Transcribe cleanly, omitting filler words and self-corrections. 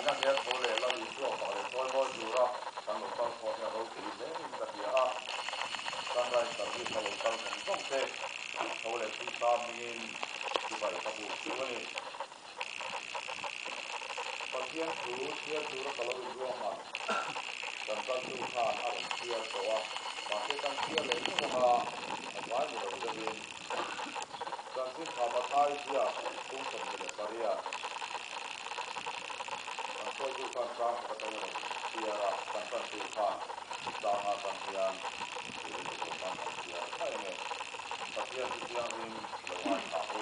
Zan ina hian tho leh Lal Isua fak leh chawimawi tura kan lo kal khawm hi a ropui hle in ka hria a. Sunrise Service a lo kal zawng zawng te tho leh Krista hmingin chibai ka buk chu a ni. Pathian thu chhiar tura ka lo inruahman kan kaltu khan a rawn chhiar tawh a, mahse kan chhiar leh tho ang a, a vai ni lo deuhin Chanchin tha Mathai ziak kum 28 kan sawitu khan chang khat atangin rawn chhiar a, kan tantu khan changa atang hian tih leh duhawm khan kan chhiar mai ange. Pathian chu thianghlim lo ngaithla u.